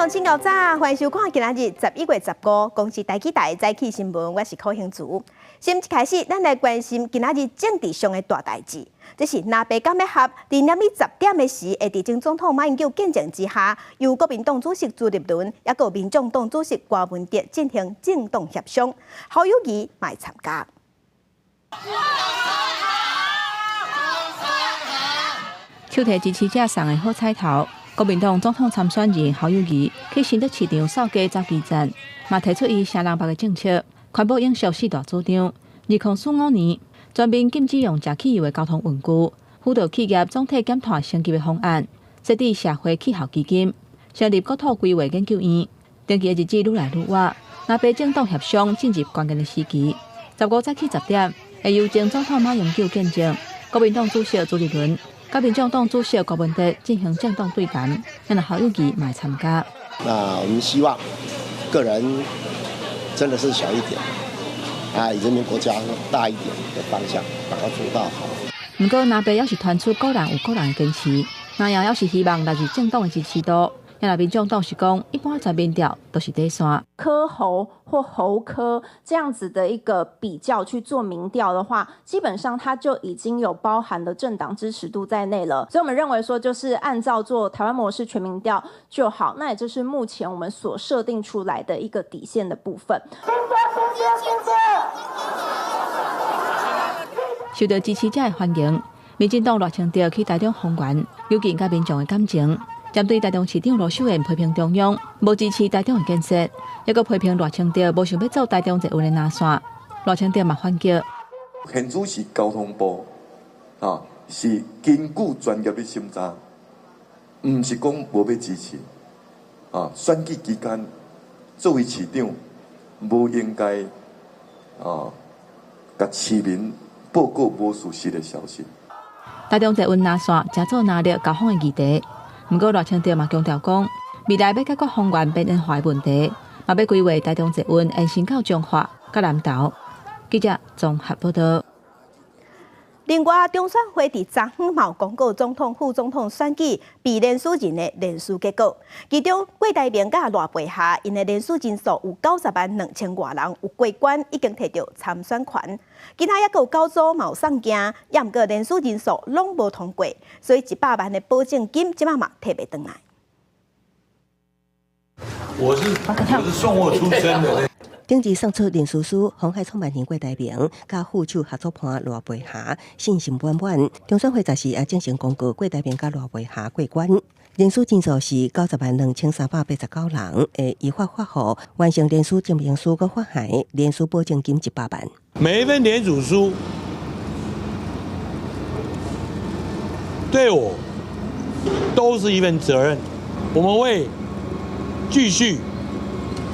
眾請夠早，歡迎收看今仔日11月15公視台語台早起新聞，我是柯興慈。新聞一開始，咱來關心今仔日政治上的大代誌。這是藍白敢欲合，佇暗暝10點的時，會佇前總統馬英九見證之下，由國民黨主席朱立倫，抑閣民眾黨主席柯文哲進行政黨協商，侯友宜嘛會參加。手提支持者送的好彩頭，國民黨總統參選人侯友宜去新竹市場掃街走基層，嘛提出伊雙南北的政策，環保永續四大主張。2045年全面禁止用食汽油的交通運具，輔導企業總體減碳升級的方案，設置社會氣候基金，成立國土規劃研究院。登記的日子愈來愈倚，藍白政黨協商進入關鍵的時期。15早起10點，會由前總統馬英九見證，國民黨主席朱立倫、佮民眾黨主席柯文哲進行政黨對談，讓侯友宜嘛會參加。那我們希望個人真的是小一點，啊，以人民國家大一點的方向，把它做到好。毋過，藍白猶是傳出各人有各人的堅持，藍營猶是希望來自政黨的支持度。若民眾黨是講，一般全民調都是底線。柯侯或侯柯這樣子的一個比較去做民調的話，基本上它就已經有包含了政黨支持度在內了。所以，我們認為說，就是按照做台灣模式全民調就好。那也就是目前我們所設定出來的一個底線的部分。受到支持者的歡迎，民進黨賴清德去台中豐原，有見佮民眾的感情。針對台中市長盧秀燕批評中央無支持台中的建設，抑閣批評賴清德無想欲做台中捷運的藍線，賴清德嘛反擊。現主是交通部啊，是根據專業的審查，毋是講無欲支持啊。選舉期間，作為市長，無應該啊，共市民報告無屬實的消息。台中捷運藍線成做藍綠交鋒的議題。毋過賴清德嘛強調講，未來欲解決豐原邊緣化的問題，嘛欲規劃台中捷運延伸到彰化、佮南投。記者綜合報道。另外，中選會佇昨昏嘛公告總統、副總統選舉被聯署人的聯署結果，其中郭台銘佮賴佩霞𪜶的聯署人數有90萬2千外人有過關，已經提著參選權。其他抑閣有九組嘛有送件，抑毋過聯署人數攏無通過，所以100萬的保證金這擺嘛提袂轉來。我是送貨出身的。頂日送出聯署書，鴻海創辦人郭台銘佮副手合作伴賴佩霞信心滿滿。中選會十四也正式公告郭台銘佮賴佩霞過關，聯署人數是902,389人，會依法發予完成聯署證明書佮發函聯署保證金100萬。每一份聯署書對我都是一份責任，我們會繼續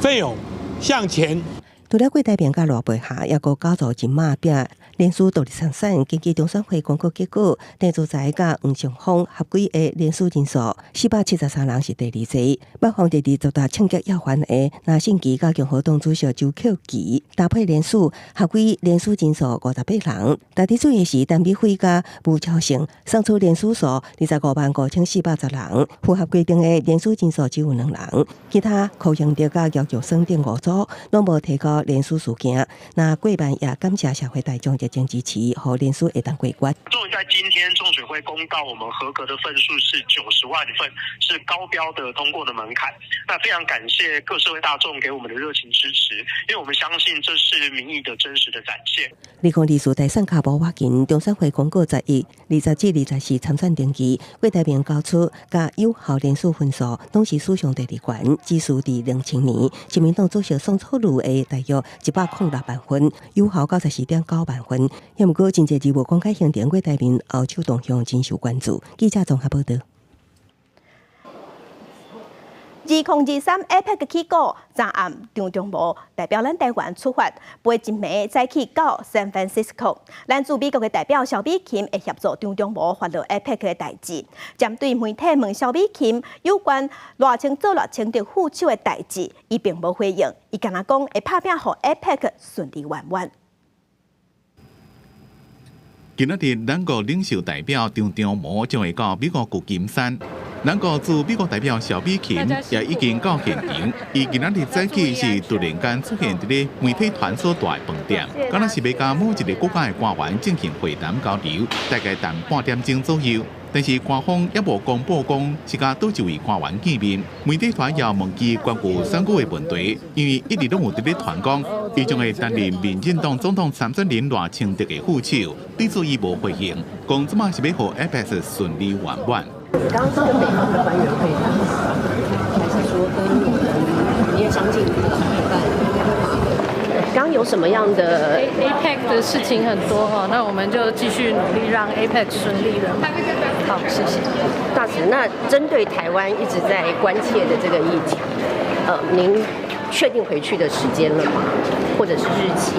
奮勇向前。除了郭台銘佮賴佩霞，抑閣九組人馬拼聯署獨立參選。根據中選會公告結果，鄭祖才佮黃勝峰合計的聯署人數473人是第二濟。北方第二十大槍擊要犯的林信基佮共和黨主席周克奇搭配聯署，合計聯署人數58人。值得注意的是，陳美輝佮吳超成送出聯署數255,410人，符合規定的聯署人數只有兩人。其他柯英德佮姚玉生等五組攏無提交聯署事件，那過萬也感謝社會大眾熱情支持，予聯署會當過關。終於在今天，中選會公告我們合格的份數是90萬份，是高標的通過的門檻。那非常感謝各社會大眾給我們的熱情支持，因為我們相信這是民意的真實的展現。2024大選跤步倚近，中選會公告11、20至24參選登記，郭台銘交出佮有效聯署份數攏是史上第二懸，只輸佇2000年，親民黨主席宋楚瑜的大約106萬份，有效94.9萬份。抑毋過真濟日無公開行程，郭台銘後手動向真受關注。記者綜合報道。2023 APEC 起鼓，昨暗張忠謀代表咱台灣出發，飛一暝早起到 San Francisco。咱駐美國的代表蕭美琴會協助張忠謀發落 APEC 的代誌。針對媒體問蕭美琴有關賴清做賴清德副手的代誌，伊並無回應，伊干焦講會拍拚予 APEC 順利圓滿。今仔日，兩國領袖代表張忠謀將會到美國舊金山。南國駐美國代表蕭美琴也已經到現場，伊今仔日早起是突然間出現佇咧媒體團所蹛的飯店，敢若是欲佮某一个國家的官員進行會談交流，大概等半點鐘左右。但是官方猶無公布講是佮佗一位官員見面。媒體團也問伊關於選舉的問題，因為一直攏有佇咧傳講，伊將會擔任民進黨總統參選人賴清德的副手，對此伊無回應，講這馬是欲予 APEC 順利圓滿。剛剛是跟美方的官員會談，還是說跟我們你也相信這個伙伴？剛有什麼樣的 APEC 的事情很多哈，那我們就繼續努力讓 APEC 順利圓滿。好，謝謝。大使，那針對台灣一直在關切的這個議題，您確定回去的時間了嗎？或者是日期？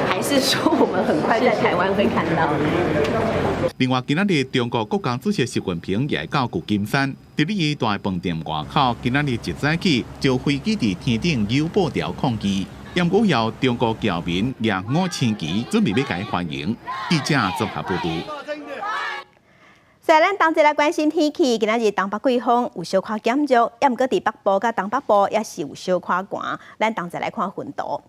還是說我們很快在台灣會看到？另外，今仔日中國國家主席習近平也會到舊金山，佇咧伊蹛的飯店外口，今仔日一早起就飛機佇天頂搖布條抗議，毋過有中國僑民舉五星旗，準備欲共伊歡迎。記者綜合報導。所以咱同齊來關心天氣，今仔日東北季風有小可減弱，猶毋過佇北部佮東北部也是有小可寒。咱同齊來看雲圖。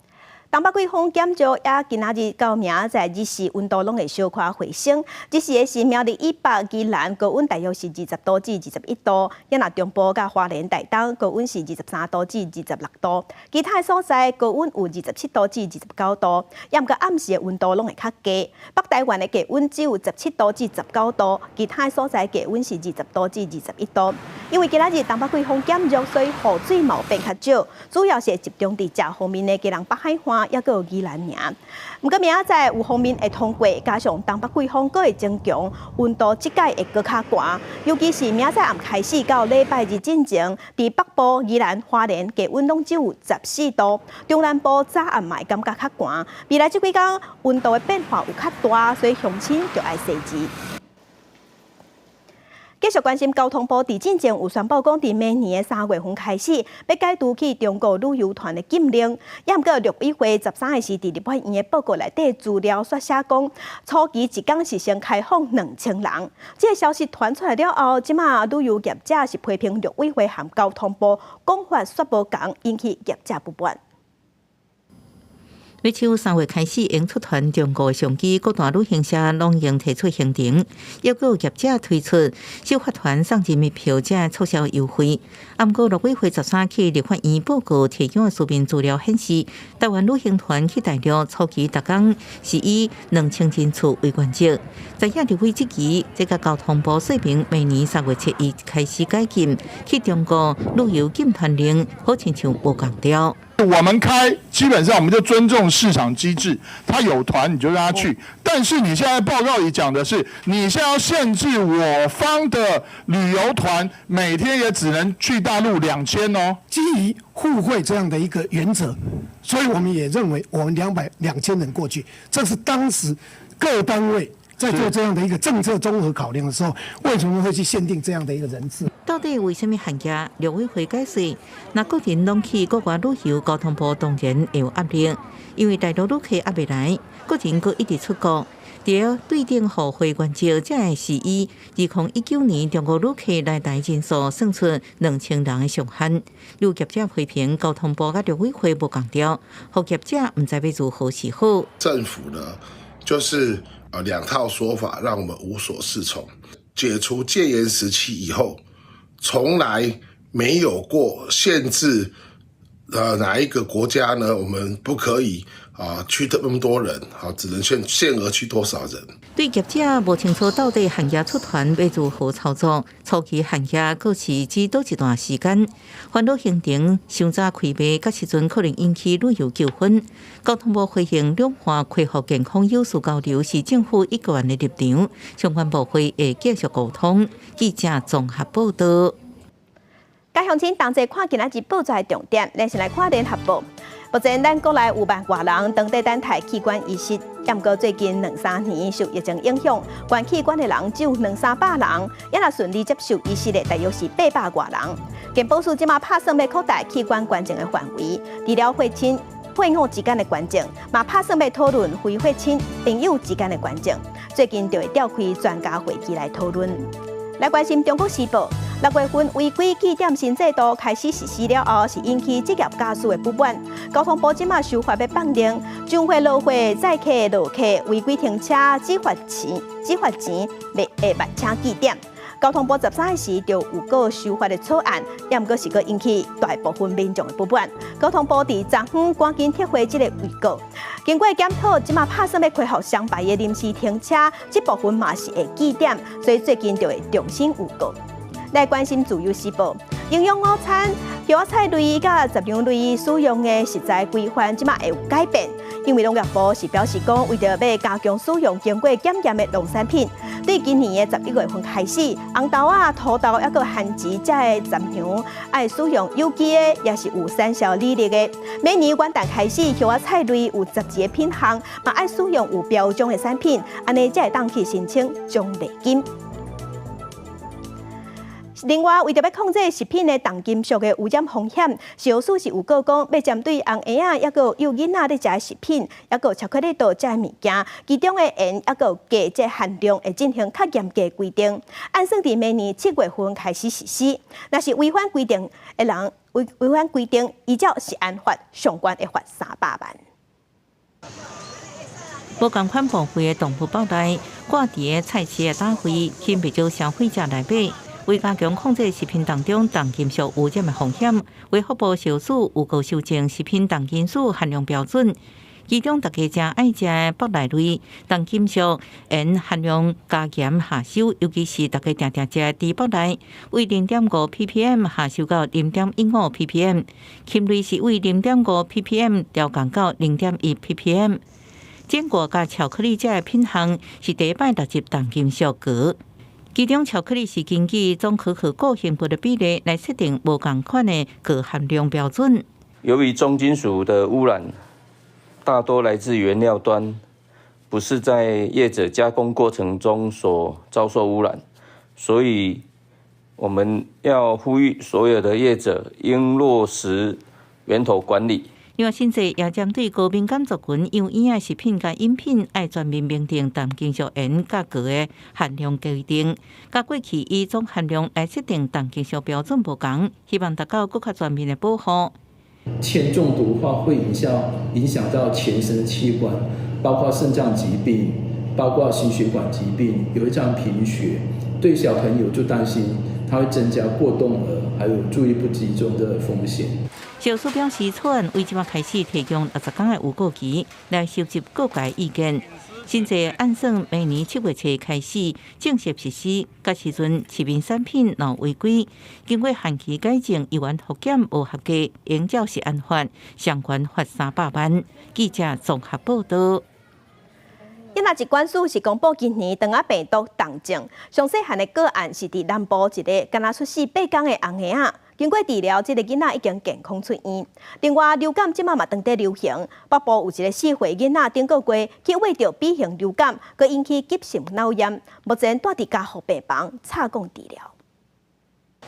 東北季風減弱，也今仔日到明仔載日時溫度攏會小可回升。日時的是苗栗以北、宜蘭高溫大約是20度至21度，也若中部佮花蓮、台東高溫是23度至26度，其他的所在高溫有27度至29度。猶毋過暗時的溫度攏會較低。北台灣的低溫只有17度至19度，其他的所在低溫是20度至21度。因為今仔日東北季風減弱，所以雨水嘛變較少，主要是集中佇遮方面的基隆北海岸，抑閣有宜蘭爾。毋過明仔載有鋒面會通過，加上東北季風閣會增強，溫度這擺會閣較寒。尤其是明仔載暗開始到禮拜日進前，佇北部、宜蘭、花蓮低溫攏只有14度，中南部早暗嘛會感覺較寒。未來這幾工溫度的變化有較大，所以鄉親就愛細緻。繼續關心交通部，佇進前有宣布講，佇明年的3月份開始，欲解除去中國旅遊團的禁令。猶毋過陸委會13日時佇立法院的報告內底資料煞寫講，初期一工是先開放2000人。這个消息傳出來了後，這馬旅遊業者是批評陸委會和交通部講法煞無仝，引起業者不滿。欲像3月開始，用出團中國的商機，各大旅行社攏用提出行程，猶閣有業者推出首發團送人民票這促銷優惠。毋過陸委會13去立法院報告提供的書面資料顯示，台灣旅行團去大陸初期逐工是以2000人次為原則。在野立委質疑，這个交通部說明，明年3月7日開始解禁去中國旅遊禁團令，好親像無仝調。我們開，基本上我們就尊重市場機制，他有團你就讓他去。但是你現在報告裡講的是，你現在要限制我方的旅遊團，每天也只能去大陸2000哦。基於互惠這樣的一個原則，所以我們也認為我們2000人過去，這是當時各單位在做這樣的一個政策綜合考量的時候，為什麼會去限定這樣的一個人次？到底為啥物限額？陸委會解釋，若個人攏去國外旅遊，交通部當然會有壓力，因為大陸旅客猶未來，個人閣一直出國。佇對等互惠原則，才會是以2019年中國旅客來台人數算出2000人的上限。旅業者批評交通部佮陸委會無仝調，予業者毋知欲如何是好。政府呢，就是兩套說法，讓我們無所適從。解除戒嚴時期以後，從來沒有過限制，哪一個國家呢？我們不可以啊去那麼多人，好，只能限額去多少人。對業者無清楚到底限額出團欲如何操作，初期限額閣是指佗一段時間，煩惱行程傷早開賣，到時陣可能引起旅遊糾紛。交通部回應，兩岸恢復健康有序交流是政府一貫的立場，相關部會會繼續溝通。記者綜合報道。各鄉親同齊看今仔日報紙的重點，咱先來看聯合報。目前咱國內有萬外人當佇等待器官移植，毋過最近兩三年受疫情影響，捐器官的人只有兩三百人，也若順利接受移植的，大約是800外人。健保署這馬拍算欲擴大器官捐贈的範圍，除了血親。配偶之間的捐贈，嘛拍算欲討論非血親朋友之間的捐贈。最近就會召開專家會議來討論。來關心中國時報，6月份違規記點新制度開始實施了後，是引起職業駕駛的不滿。交通部這馬修法欲放令，上貨落貨載客落客違規停車，只罰錢，只罰錢，袂會罰車記點。交通部13時就有個修法的草案，也毋過是閣引起大部分民眾的不滿。交通部佇昨昏趕緊撤回這个預告，經過檢討，這馬拍算欲恢復雙排的臨時停車，這部分嘛是會記點，所以最近就會重新預告。來關心自由時報，營養午餐、葉仔菜類佮雜糧類使用的食材規範，這馬會有改變。因為農業部是表示講，為著欲加強使用經過檢驗的農產品，對今年的11月份開始，紅豆仔、土豆抑閣番薯這个雜糧愛使用有機的，也是有產銷履歷的。每年元旦開始，葉仔菜類有12個品項，嘛愛使用有標章的產品，按呢才會當去申請獎勵金。另外，為著欲控制食品的重金屬的污染風險，食藥署是有告講，欲針對紅嬰仔抑閣幼囡仔咧食的食品，抑閣巧克力豆這个物件，其中的鹽抑閣鉀這含量會進行較嚴格規定。按算佇明年7月份開始實施。若是違反規定的人，違反規定，依照食安法，上懸會罰300萬。無仝款部位的動物腹內掛佇个菜市的打費，吸引袂少消費者來買。為加強控制食品當中重金屬污染的風險，衛福部食藥署有告修正食品重金屬含量標準，其中大家誠愛食的腹內類重金屬鹽含量加嚴下修，尤其是大家定定食的豬腹內，為0.5 ppm 下修到0.15 ppm，禽類是為0.5 ppm 調降到0.1 ppm。堅果佮巧克力這个品項是第一擺納入重金屬鉻。其中巧克力是根據總可可固形物的比例來設定無仝款的鉻含量標準。由於重金屬的污染大多來自原料端，不是在業者加工過程中所遭受污染，所以我們要呼籲所有的業者應落實源頭管理。另外，新制也針對高敏感族群幼嬰的食品佮飲品，愛全面明定重金屬鹽佮鉻的含量規定，佮過去以總含量來設定重金屬標準無仝，希望達到閣較全面的保護。鉛中毒的話，會影響到全身器官，包括腎臟疾病，包括心血管疾病，有一張貧血。對小朋友就擔心，他會增加過動兒，還有注意不集中的風險。食藥署表示，草案為這馬開始提供60天的預告期，來收集各界意見。新制按算明年7月初開始正式實施，屆時陣市面產品若違規，經過限期改正，猶原複檢無合格，應照食安法，上懸罰300萬。記者綜合報道。今仔疾管署是公布今年腸仔病毒重症，上細漢的個案是佇南部一个敢若出世八工的紅嬰仔，經過治療，這个囡仔已經健康出院。另外，流感這馬嘛當地流行，北部有一個4歲囡仔頂個月去秽著 B 型流感，閣引起急性腦炎，目前蹛佇加護病房插管治療。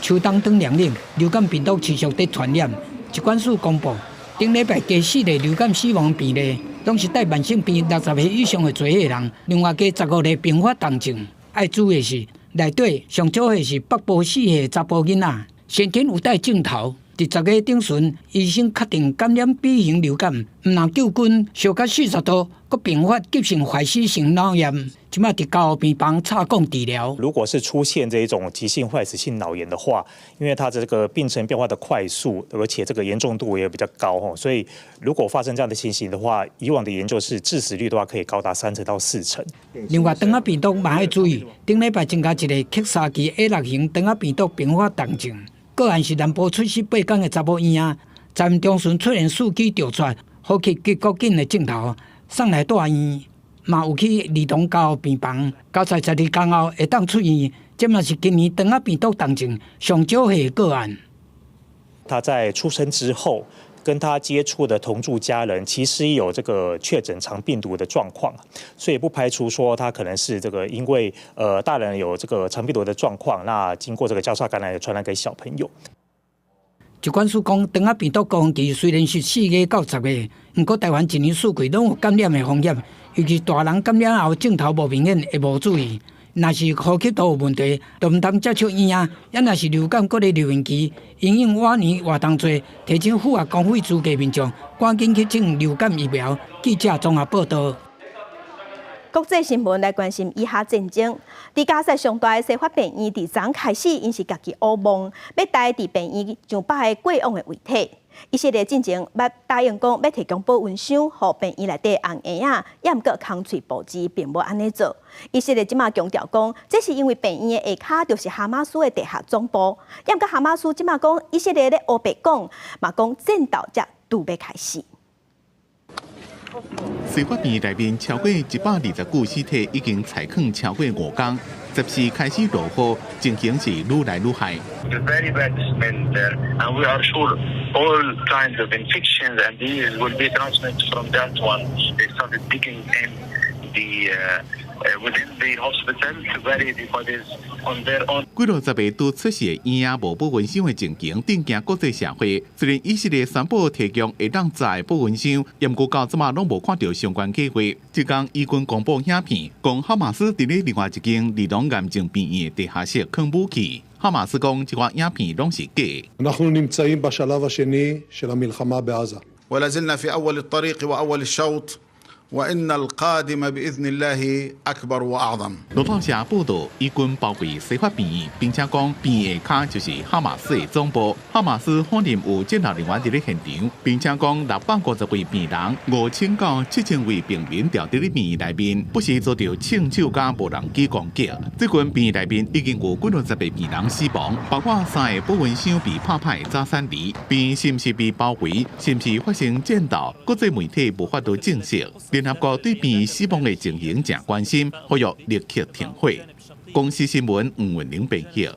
秋冬轉涼冷，流感病毒持續佇傳染。疾管署公布，頂禮拜加四例流感死亡病例，攏是帶慢性病60歲以上的濟歲人，另外加15例併發重症。愛注意的是，內底上少歲是北部4歲查埔囡仔，先天有帶症頭，佇10月頂旬，醫生確定感染 B 型流感，毋但救菌燒到40度，閣併發急性壞死性腦炎，這馬佇加護病房插管治療。如果是出現這種急性壞死性腦炎的話，因為它這個病程變化的快速，而且這個嚴重度也比較高，所以如果發生這樣的情形的話，以往的研究是致死率的話可以高達3成到4成。另外，腸仔病毒嘛愛注意，頂禮拜增加一个克沙奇 A 6型腸仔病毒併發重症，個案是南部出世八工的查某嬰仔，10月中旬出現四肢著掣，呼吸及國緊的症頭，送來住院，嘛有去兒童加護病房，交代12工後會當出院。這嘛是今年腸仔病毒重症上少歲的個案。他在出生之後，跟他接觸的同住家人其實有這個確診腸病毒的狀況，所以不排除說他可能是這個因為大人有這個腸病毒的狀況，那經過這個交叉感染傳染給小朋友。疾管署講，腸仔病毒高峰期雖然是4月到10月，毋過台灣一年四季攏有感染的風險，尤其大人感染後症頭無明顯，會無注意。若是呼吸道有問題，就毋通接觸嬰仔。抑若是流感閣咧流行期，因應晚年活動濟，提醒符合公費資格民眾，趕緊去種流感疫苗。記者綜合報道。國際新聞來關心以哈戰爭。佇加薩上大的西法病院，佇昨開始，𪜶是家己烏夢，欲帶佇病院上百个過往的遺體。以色列進前捌答應講，欲提供保溫箱，予病院內底紅嬰仔，也毋過空喙布置，並無按呢做。以色列這馬強調講，這是因為病院的下跤就是哈馬斯的地下總部。也毋過哈馬斯這馬講，以色列咧烏白講，嘛講戰鬥才拄欲開始。西法病院內面超過120具屍體已經採囥超過5工，14開始落雨，情形是愈來愈壞。 Very bad smell there, and we are sure all kinds of infections and diseases will be transmitted from that one. They started digging in the within the hospital to bury the bodies on their own. 幾落十个拄出世的嬰仔無保溫箱的情形，震驚國際社會。雖然以色列宣布提供會當載的保溫箱，毋過到這馬攏無看著相關計劃。這工以軍公布影片，講哈馬斯佇咧另外一間兒童癌症病院的地下室囥武器。哈馬斯講這款影片攏是假。 אנחנו נמצאים בשלב השני של המלחמה בעזה. ولا زلنا في أول الطريق وأول الشوط وإن القادم بإذن الله أكبر وأعظم。路透社報道，以軍包圍西法病院，並且講病院下跤就是哈馬斯的總部。哈馬斯否認有戰鬥人員佇咧現場，並且講650位病人、5000到7000位病民牢佇咧病院內面，不時遭著槍手佮無人機攻擊。最近病院內面已經有幾落十个病人死亡，包括三个保溫箱被拍破的早產兒。病院是毋是被包圍，是毋是發生戰鬥？國際媒體無法度證實。聯合國對病院死亡的情形誠關心，呼籲立刻停火。公視新聞吳文玲編譯。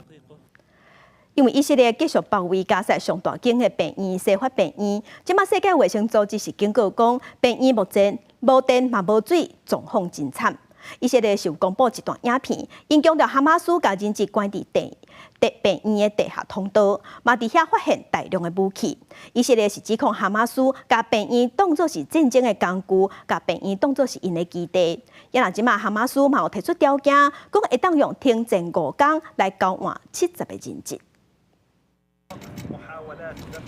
因為以色列繼續包圍加薩上大間的病院西法病院，這馬世界衛生組織是警告講，病院目前無電嘛無水，狀況真慘。以色列是有公布一段影片，𪜶強調哈馬斯共人質關佇地地病院的地下通道，嘛佇遐發現大量的武器。以色列是指控哈馬斯共病院當作是戰爭的工具，共病院當作是𪜶的基地。也若這馬哈馬斯嘛有提出條件，講會當用停戰5工來交換70個人質。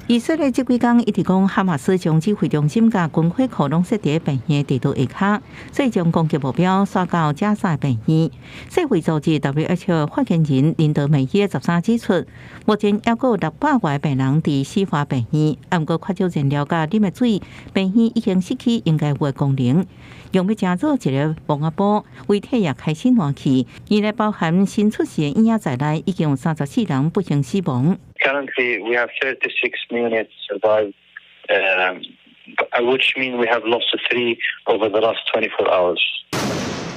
以色列這幾工一直講哈馬斯將指揮中心佮軍火庫攏設佇病院地道下跤，所以將攻擊目標徙到加薩病院。世衛組織 WHO 發言人林德梅耶13指出，目前猶閣有600外病人佇西法病院，毋過缺少燃料佮啉的水，病院已經失去應該有的功能。用欲成做一个墓仔埔，遺體也開始爛去。原來包含新出世的嬰仔在內，已經有34人不幸死亡。 Currently, we have 36 neonates survived, which means we have lost three over the last 24 hours.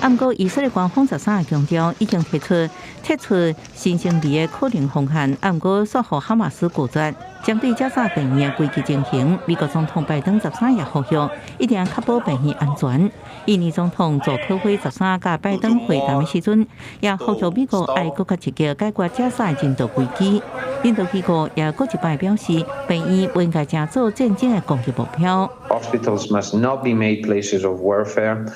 毋過，以色列官方13日強調，已經提出撤出新生兒的可能方案，毋過煞予哈馬斯拒絕。針對加薩病院的危機情形，美國總統拜登13日呼籲，一定確保病院安全。印尼總統佐科威13佮拜登會談的時陣，也呼籲美國愛閣較積極解決加薩人道危機。印度機構也閣一擺表示，病院不應該成做戰爭的攻擊目標。 Hospitals must not be made places of warfare.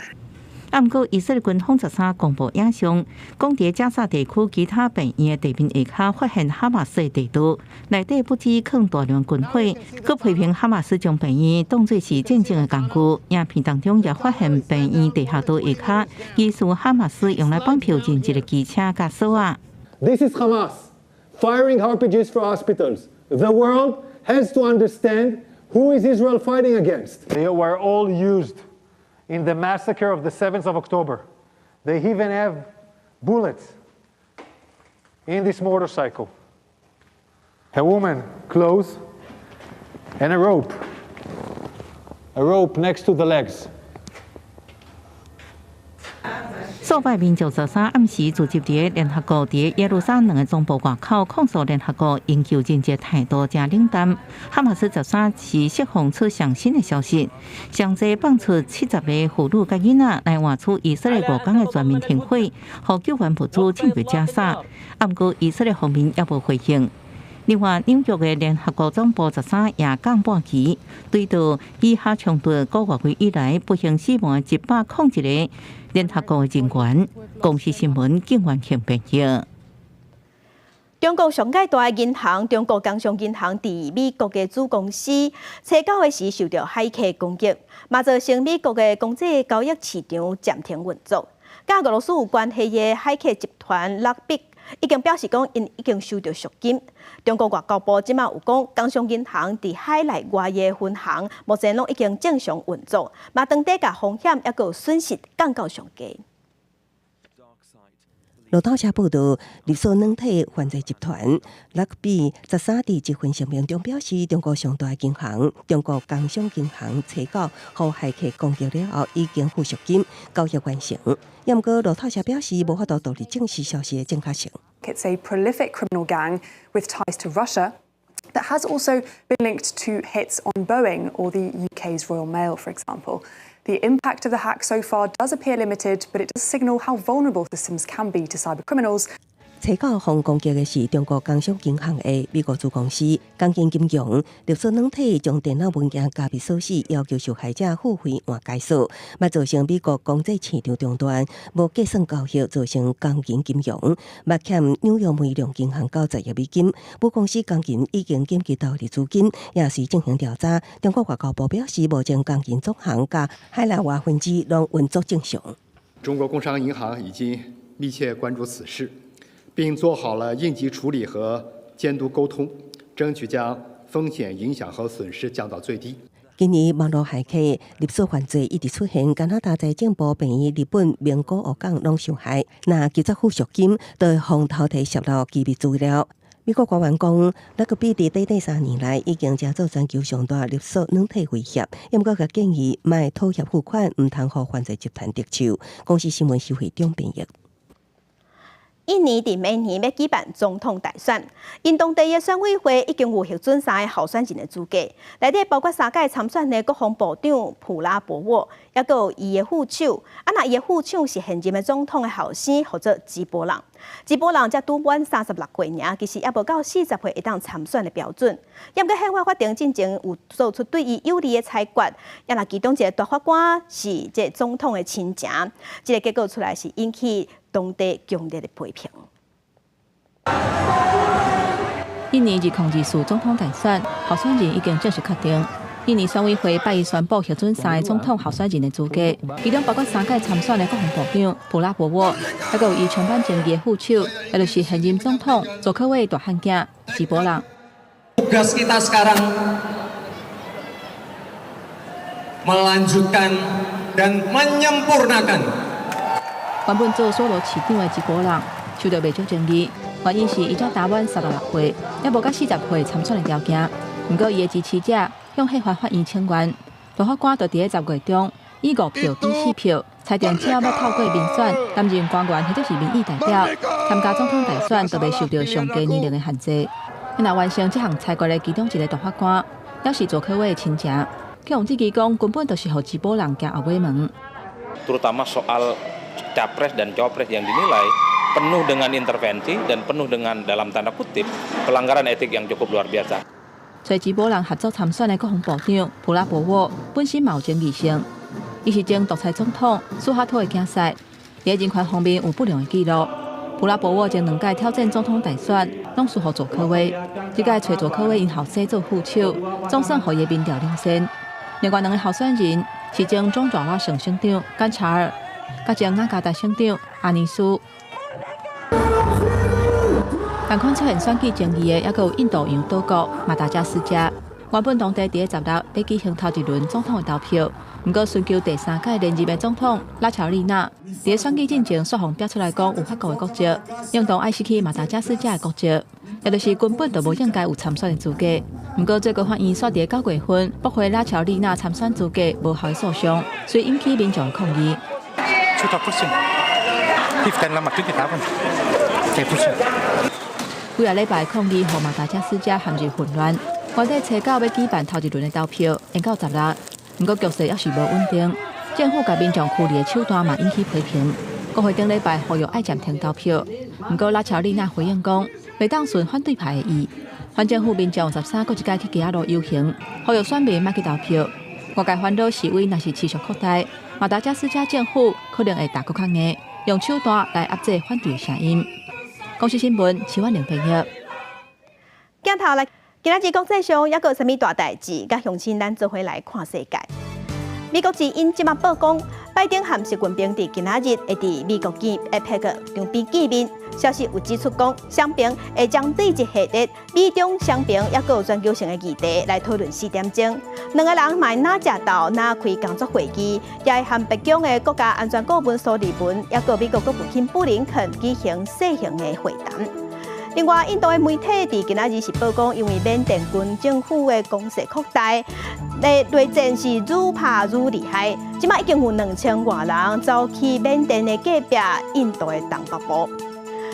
毋過，以色列軍方13公布影像，講佇加薩地區其他病院的地面下跤發現哈馬斯的地道，內底不止囥大量軍火，閣批評哈馬斯將病院當作是戰爭的工具。影片當中也發現病院地下道下跤，疑似哈馬斯用來綁票人質的機車佮索仔。 This is Hamas firing RPGs for hospitals. The world has to understand who is Israel fighting against. They were all used in the massacre of the 7th of October. They even have bullets in this motorcycle. A woman, clothes, and a rope. A rope next to the legs. 數百民眾13暗時聚集佇聯合國佇耶路撒冷的總部外口，控訴聯合國營救人質態度誠冷淡。哈馬斯13是釋放出上新的消息，上濟放出70個婦女佮囡仔來換取以色列5工的全面停火，予救援物資進入加薩。毋過以色列方面猶無回應。另外，紐約的聯合國總部13也降半旗，追悼以哈衝突9月以來不幸死亡101個聯合國人員。公視新聞景元慶編譯。中國上蓋大銀行中國工商銀行佇美國的子公司，初九的時受著駭客攻擊，嘛造成美國的公債交易市場暫停運作。佮俄羅斯有關係的駭客集團 LockBit 已經表示講，𪜶已經收著贖金。中國外交部這馬有講，工商銀行佇海內外的分行目前攏已經正常運作，嘛當地共風險抑閣損失降到上低。路透社報道，勒索軟體犯罪集團 LockBit 13佇一份聲明中表示，中國上大銀行中國工商銀行初九予駭客攻擊了後，已經付贖金，交易完成。毋過路透社表示，無法度獨立證實消息的正確性。 It's a prolific criminal gang with ties to Russia that has also been linked to hits on Boeing or the UK's Royal Mail, for example. The impact of the hack so far does appear limited, but it does signal how vulnerable systems can be to cyber criminals. 初九予攻擊的是中國工商銀行的美國子公司，工銀金融勒索軟體將電腦文件加密鎖死，要求受害者付費換解鎖，嘛造成美國公債市場中斷，無結算交易，造成工銀金融，嘛欠紐約梅隆銀行90億美金。母公司工銀已經緊急投入資金，也是進行調查。中國外交部表示，目前工銀總行佮海內外分支攏運作正常。中國工商銀行已經密切關注此事，並做好了應急處理和監督溝通，爭取將風險影響和損失降到最低。今年網路駭客勒索犯罪一直出現，加拿大財政部病院、日本名古屋港攏受害。若拒絕付贖金，就會予偷提洩露機密資料。美國官員講，LockBit佇短短3年來已經成做全球上大勒索軟體威脅，毋過佮建議莫妥協付款，毋通予犯罪集團得手。公視新聞徐惠中編譯。印尼佇明年欲舉辦總統大選，𪜶當地的選委會已經有核准三个候選人的資格，內底包括三屆參選的國防部長普拉博沃，抑閣有伊的副手。啊，若伊的副手是現任的總統的後生，號做吉伯朗。吉伯朗才拄滿36歲爾，其實猶無到40歲會當參選的標準。毋過憲法法庭進前有做出對伊有利的裁決，也若其中一个大法官是這總統的親情，這个結果出來是引起當地強烈的批評。印尼2024總統大選候選人已經正式確定。印尼選委會拜一宣布核准三个總統候選人的資格，其中包括三屆參選的國防部長普拉博沃，還有伊充滿爭議的副手，也就是現任總統佐科威大漢囝吉伯朗。 Tugas kita sekarang melanjutkan dan menyempurnakan。原本做梭羅市長的吉伯朗受到袂少爭議，原因是伊才焦滿36歲，猶無到40歲參選的條件。毋過伊的支持者向憲法法院請願，大法官就佇咧10月中以5票比4票，裁定只要欲透過民選擔任官員或者是民意代表參加總統大選，就袂受著上低年齡的限制。若完成這項裁決的其中一个大法官，也是佐科威的親情，去予質疑講根本就是予吉伯朗行後尾門。 Terutama soal capres dan cawapres yang dinilai penuh dengan intervensi dan penuh dengan dalam tanda kutip pelanggaran etik yang cukup luar biasa。揣吉伯朗合作參選的國防部長普拉博沃本身嘛有爭議性，伊是前獨裁總統蘇哈托的囝婿，佇人權方面有不良的記錄。普拉博沃前兩屆挑戰總統大選，攏輸予佐科威，這屆揣佐科威𪜶後生做副手，總算予伊的民調領先。另外兩个候選人是前中爪哇省省長甘查爾，佮前雅加達省長阿尼斯。仝款出現選舉爭議的，猶閣有印度洋島國馬達加斯加。原本當地佇咧16欲舉行頭一輪總統的投票，毋過尋求第三屆連任的總統拉喬麗娜，佇咧選舉進前煞予標出來講有法國的國籍，應當愛失去馬達加斯加的國籍，也就是根本就無應該有參選的資格。毋過最高法院煞佇咧9月份駁回拉喬麗娜參選資格無效的訴訟，遂引起民眾抗議。 Sudah pusing. Kita lama tu kita pun. Saya pusing. 幾仔禮拜抗議，予馬達加斯加陷入混亂。原底初九欲舉辦頭一輪的投票，延到16，毋過局勢猶是無穩定。政府共民眾驅離的手段嘛引起批評。國會頂禮拜呼籲愛暫停投票，毋過拉喬麗娜回應講，袂當順反對派的意。反政府民眾13閣一擺去街仔路遊行，呼籲選民莫去投票。外界煩惱示威若是持續擴大，馬達加斯加政府可能會打閣較硬，用手段來壓制反對聲音。公視新聞，徐婉玲編譯。鏡頭來，今仔日國際上猶閣有啥物大代誌？佮鄉親咱做伙來看世界。美國之音這馬報講，拜登和習近平佇今仔日會佇美國見 APEC 場邊見面。消息有指出講，雙邊會針對一系列美中雙邊猶閣有全球性的議題來討論4點鐘。兩个人嘛會若食晝若開工作會議，也會和白宮的國家安全顧問蘇利文，猶閣美國國務卿布林肯舉行細型的會談。另外，印度的媒體佇今仔日是報講，因為緬甸軍政府的攻勢擴大，內內戰是愈拍愈厲害，這馬已經有2000外人走去緬甸的隔壁印度的東北部。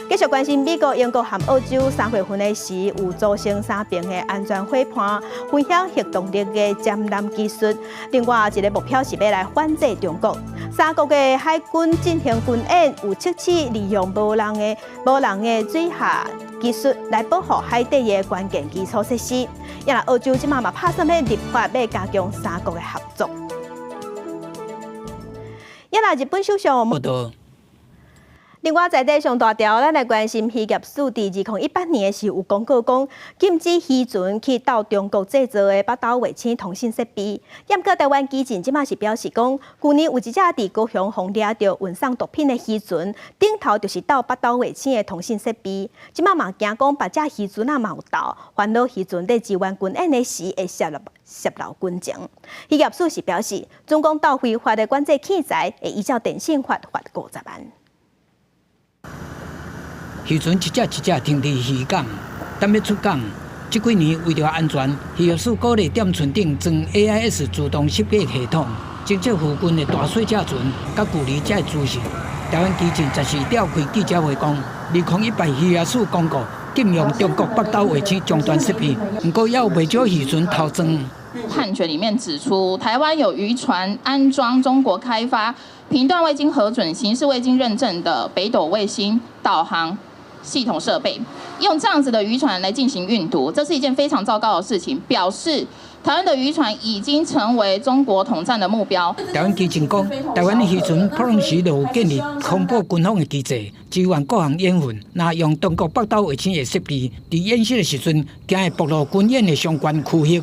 繼續關心美國、英國和澳洲3月份的時，有組成三邊的安全夥伴，分享核動力的潛艦技術。另外一个目標是欲來反制中國。三國的海軍進行軍演，有測試利用無人的水下技術來保護海底的關鍵基礎設施。也若澳洲這馬嘛拍算欲立法，欲加強三國的合作。也若日本首相。另外，在地上大條，咱來關心漁業署佇2018年的時有公告講，禁止漁船去到中國製造的北斗衛星通信設備。毋過台灣基進這馬是表示講，舊年有一隻佇高雄予掠著運送毒品的漁船，頂頭就是斗北斗衛星的通信設備。這馬嘛驚講，別隻漁船仔嘛有斗，煩惱漁船佇支援軍演的時會泄露泄漏軍情。漁業署是表示，準講斗非法的管制器材，會依照電信法罰50萬。漁船一隻一隻停佇漁港，等欲出港。這幾年為著安全，漁業署鼓勵踮船頂裝 AIS 自動識別系統，偵測附近的大細隻船，佮距離才會資訊。台灣基進14召開記者會講，2018漁業署公告禁用中國北斗衛星終端設備，毋過猶有袂少漁船偷裝。判決裡面指出，台灣有漁船安裝中國開發、頻段未經核准、型式未經認證的北斗衛星導航系統設備，用這樣子的漁船來進行運毒，這是一件非常糟糕的事情，表示台灣的漁船已經成為中國統戰的目標。台灣基進講，台灣的漁船普通時就有建立通報軍方的機制，支援各項演訓。若用中國北斗衛星的設備，佇演習的時陣，驚會暴露軍演的相關區域。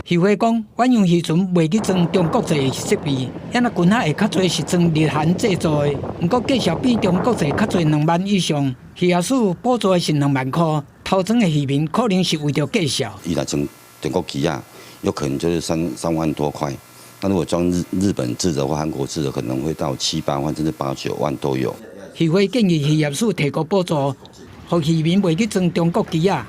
漁會講，遠洋漁船袂去裝中國製的設備，抑若近海會較濟是裝日韓製造的，毋過價數比中國製較濟2萬以上。漁業署補助的是2萬箍，偷裝的漁民可能是為著價數。伊若裝中國機仔，有可能就是3萬多塊。那如果裝日本製的或韓國製的，可能會到七八萬甚至八九萬都有。漁會建議漁業署提高補助，予漁民袂去裝中國機仔。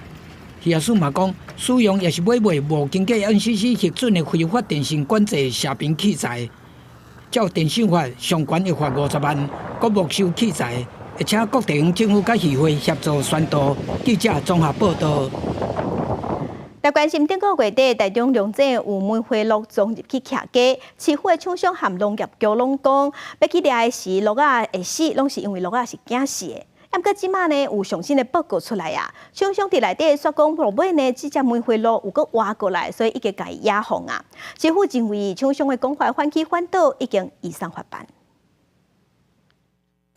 漁業署嘛講，使用抑是買賣無經過 NCC 核准的非法電信管制射頻器材，照電信法上懸會罰50萬，閣沒收器材。會請各地方政府佮漁會協助宣導。記者綜合報道。來關心頂個月底，台中龍井有梅花鹿衝入去徛家，市府的廠商和農業局攏講，欲去掠的時，鹿仔會死，攏是因為鹿仔是驚死的。毋過這馬呢有上新的報告出來啊，廠商佇內底煞講，落尾呢，這隻梅花鹿有閣活過來，所以已經共伊野放啊。市府認為廠商的講法反起反倒，已經移送法辦。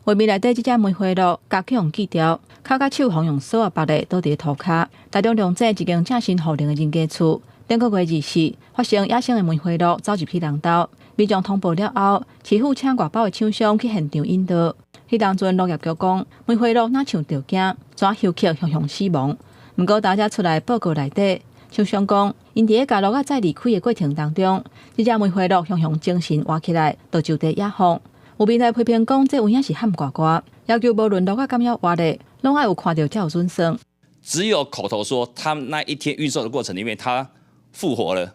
畫面內底這隻梅花鹿，鉸予人鋸掉，跤佮手予用索仔縛咧，倒佇塗跤。台中龍井一間正新戶頂的人家厝，頂個月24發現野生的梅花鹿走入去人兜，民眾通報了後，市府請外包的廠商去現場引導。彼當陣農業局講，梅花鹿若像著驚，怎休克雄雄死亡。毋過大家出來報告內底，廠商講，𪜶佇咧共鹿仔載離開的過程當中，這隻梅花鹿雄雄精神活起來，就就地野放。有民來批評講，這有影是譀呱呱，要求無論鹿仔敢猶活咧，攏愛有看著才有準算。只有口頭說，他那一天運送的過程裡面，他復活了，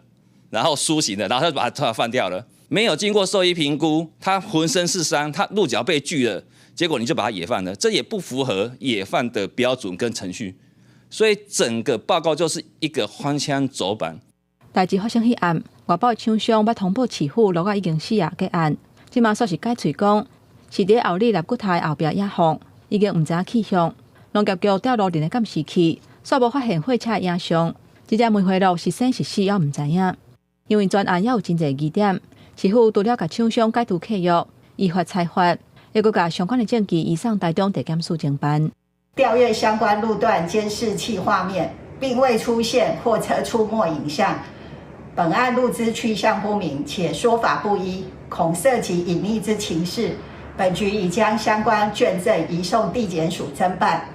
然後甦醒了，然後他就把他放掉了，沒有經過獸醫評估，他渾身是傷，他鹿角被鋸了，結果你就把他野放了，這也不符合野放的標準跟程序，所以整個報告就是一個荒腔走板。代誌發生彼暗，外包的廠商欲通報市府，鹿仔已經死啊結案。這馬煞是改喙講，是佇後里納骨塔後壁野放，已經毋知影去向。農業局調路人的監視器，煞無發現貨車影像。這隻梅花鹿是生是死，猶毋知影。因為全案猶有真濟疑點，市府除了共廠商解除契約、依法裁罰，猶閣共相關的證據移送台中地檢署偵辦。調閱相關路段監視器畫面，並未出現貨車出沒影像。本案路資去向不明，且說法不一，恐涉及隱匿之情事。本局已將相關卷證移送地檢署偵辦。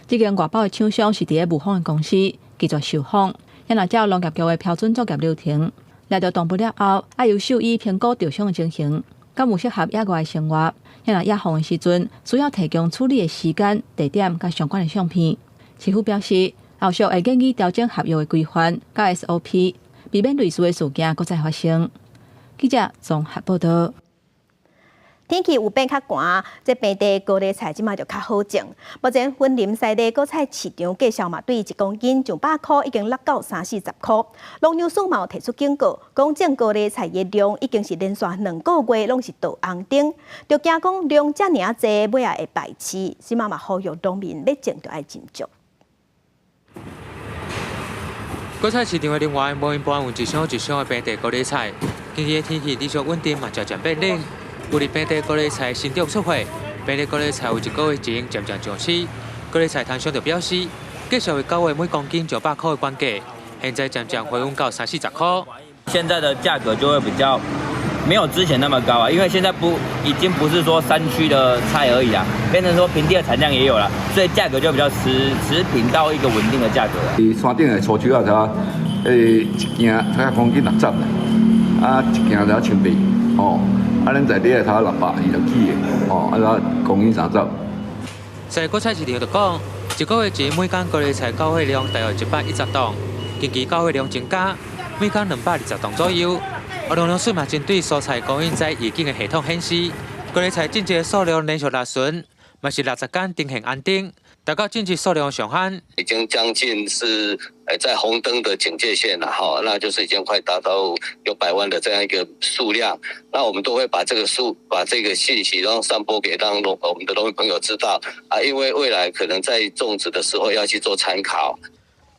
這間外包的廠商是佇咧霧峰的公司，拒絕受訪。也若照農業局的標準作業流程，掠著動物了後，愛由獸醫評估著傷的情形，敢有適合野外的生活。也若野放的時陣，需要提供處理的時間、地點佮相關的相片。市府表示，後續會建議調整合約的規範佮 SOP，避免類似的事件閣再發生。記者綜合報道。天氣有變較寒，這平地高麗菜這馬就較好種。目前雲林在地果菜市場價數嘛，對1公斤200箍已經落到三四十箍。農糧署嘛有提出警告，講種高麗菜的量已經是連續2個月攏是倒紅燈，就驚講量遮爾濟，尾仔會敗市。這馬嘛呼籲農民欲種就愛斟酌。果菜市場的另外，無閒搬運一箱一箱的平地高麗菜。近期的天氣持續穩定，嘛漸漸變冷。有佇平地高麗菜新竹出貨，平地高麗菜有一個月前漸漸上市。高麗菜攤商就表示，繼續為9月每公斤900塊的關價，現在漸漸回穩到三四十塊。現在的價格就會比較沒有之前那麼高啊，因為現在不已經不是說山區的菜而已啊，變成說平地的產量也有了，所以價格就比較持平到一個穩定的價格。山頂的粗手仔頭，一斤才公斤60啦，啊一斤才1800，吼。啊，咱在地的頭620起的，吼，啊，公斤30。在果菜市場就講，一個月前每工高麗菜交貨量大約110噸，近期交貨量增加，每工220噸左右。而農糧署嘛針對蔬菜供應在預警的系統顯示，高麗菜種植的數量連續六旬，嘛是60天呈現紅燈，達到種植數量上限。已經將近是在紅燈的警戒線了哈，那就是已經快達到有100萬的這樣一個數量。那我們都會把這個數、把這個信息，然後散播給讓農我們的農民朋友知道啊，因為未來可能在種植的時候要去做參考。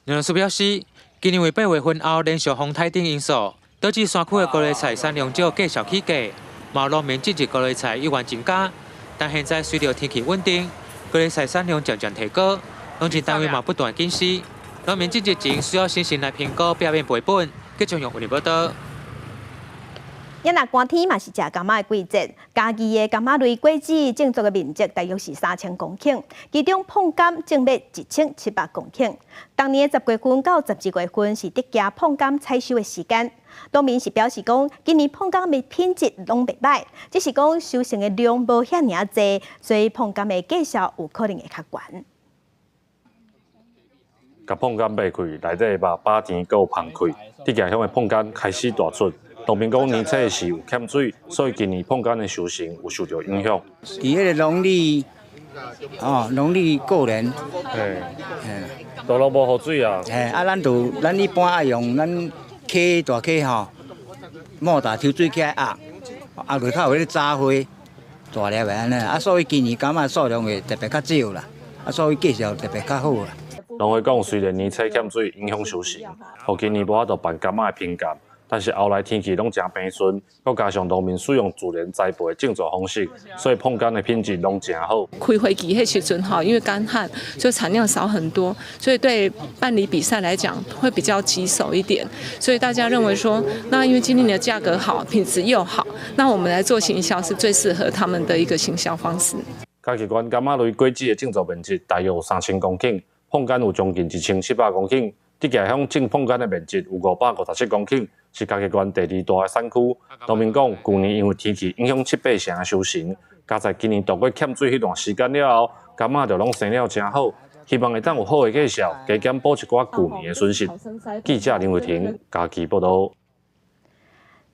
農糧署表示，今年為8月份後連續風颱等因素，導致山區的高麗菜產量少，價數起價，嘛農民種植高麗菜意願增加。但現在隨著天氣穩定，高麗菜產量漸漸提高，農政單位嘛不斷檢視，農民種植前需要審慎來評估，避免賠本。繼續用文報道。也若寒天嘛是食柑仔的季節，嘉義的柑仔類果子種植的面積大約是3000公頃，其中椪柑種欲1700公頃。當年的10月份到12月份是得加椪柑採收的時間。農民是表示講，今年椪柑的品質攏袂䆀，只是講收成的量無遐爾濟，所以椪柑的價數有可能會較懸。共椪柑擘開，內底肉飽甜，閣有芳氣。得嘉鄉的椪柑開始大出。農民講年初時有欠水，所以今年椪柑的收成有受著影響。佇彼个農曆，哦，農曆過年，嘿，都攏無雨水啊。嘿，啊，咱就咱一般愛用咱溪大溪吼，莫大抽水起來壓，壓落較有彼个早花大粒的按呢，啊，所以今年柑仔數量會特別較少啦，啊，所以價數特別較好啦。農會講，雖然年初欠水影響收成，予今年無法度辦柑仔的評鑑。但是後來天氣攏誠平順，閣加上農民使用自然栽培的種植方式，所以椪柑的品質攏誠好。開花期彼時陣吼，因為乾旱，所以產量少很多，所以對辦理比賽來講會比較棘手一點。所以大家認為說，那因為今年的價格好，品質又好，那我們來做行銷是最適合他們的一個行銷方式。嘉義縣柑仔類果子的種植面積大約有3000公頃，椪柑有將近1700公頃。得嘉鄉種椪柑的面積有557公頃，是嘉義縣第二大的產區。農民講，舊年因為天氣影響七八成的收成，加在今年度過欠水彼段時間了後，柑仔就攏生了誠好，希望會當有好的價數，加減補一寡舊年的損失。記者林慧婷嘉義報導。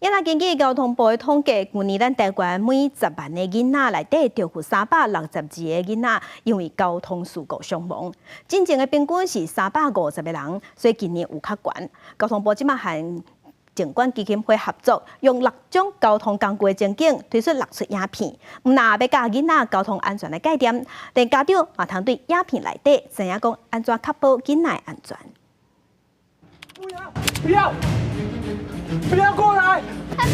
也若根據交通部的統計，舊年咱台灣每10萬个囡仔內底，就有362個囡仔因為交通事故傷亡。進前的平均是350個人，所以今年有較懸。交通部這馬和疾管基金會合作，用六種交通工具的情景推出六齣影片，毋但欲教囡仔交通安全的概念，連家長嘛通對影片內底知影講按怎確保囡仔的安全。不要！不要！不要過來！爸爸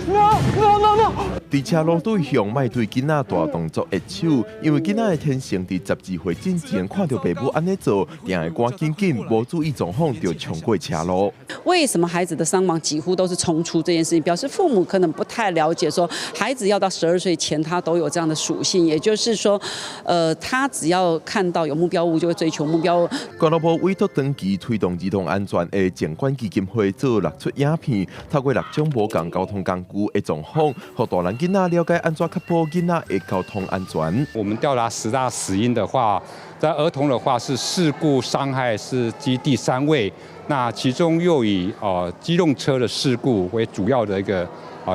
！No no no no！佇車路對向，莫對囡仔大動作握手，因為囡仔的天性佇12歲進前看著爸母按呢做，定會趕緊緊，無注意狀況就衝過車路。為什麼孩子的傷亡幾乎都是衝出這件事情？表示父母可能不太了解，說孩子要到12歲前，他都有這樣的屬性，也就是說，他只要看到有目標物，就會追求目標物。關路部委託長期推動兒童安全的疾管基金會做六齣影片，透過六種無仝交通工具的狀況，予大人囡仔了解按怎確保囡仔的交通安全。我們調查10大死因的話，在兒童的話是事故傷害是居第三位，那其中又以機動車的事故為主要的一個